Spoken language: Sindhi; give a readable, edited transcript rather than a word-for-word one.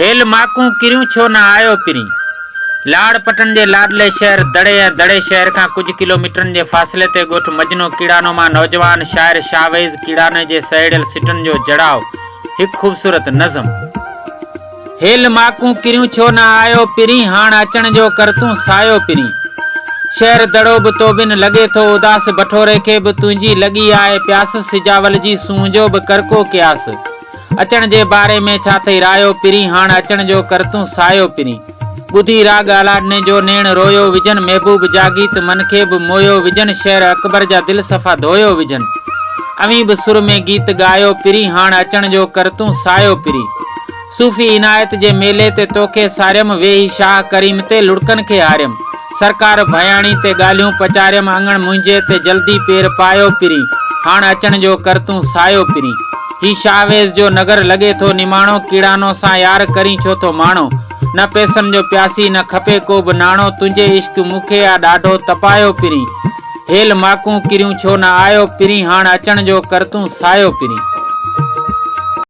هيل ماڪون ڪريون ڇو نه آيو پرين. لاڙ پٽن جي لاڏلي شهر دڙي ۽ دڙي شهر کان ڪجهه ڪلوميٽرن جي فاصلي تي ڳوٺ مجنو ڪيڙانو مان نوجوان شاعر شاهويز ڪيڙاني جي سهيڙيل سٽن جو جڙاء هڪ خوبصورت نظم. هيل ماڪون ڪريون ڇو نه آيو پرين هاڻ اچڻ جو ڪر تون سايو پرين. شهر دڙو به تو بن لڳي ٿو اداس بٺوري کي به تنهنجي لڳي آهي پياس سجاول جي سونهن جو به ڪر ڪو قياس. اچڻ جي باري ۾ ڇا ٿئي رايو پرين هاڻ اچڻ جو ڪر تون سايو پرين. ٻڌي راڳ الاڏني جو نيڻ رويو وجهن محبوب جا گيت من کي به موهيو وجهن شعر اڪبر جا دل صفا ڌويو وجهن اوهين به سر ۾ گيت ڳايو پرين هاڻ اچڻ جو ڪر تون سايو پرين. صوفي عنايت جي ميلي تي توکي ساريم ويهي شاهه ڪريم تي لڙڪن کي هاريم. سرڪار ڀياڻي تي ڳالهيون پچاريم اڱڻ منهنجي تي جلدي پير پايو پرين هاڻ اچڻ جو ڪر تون سايو پرين هي شاهويز جو نگر لڳي ٿو نماڻو ڪيڙانو سان يار ڪرين ڇو ٿو ماڻو نه پئسن جو پياسي نه کپي ڪو به ناڻو تنهنجي عشق مون کي آ ڏاڍو تپايو پرين هيل ماڪون ڪريون ڇو نه آيو پرين هاڻ اچڻ جو ڪر تون سايو پرين.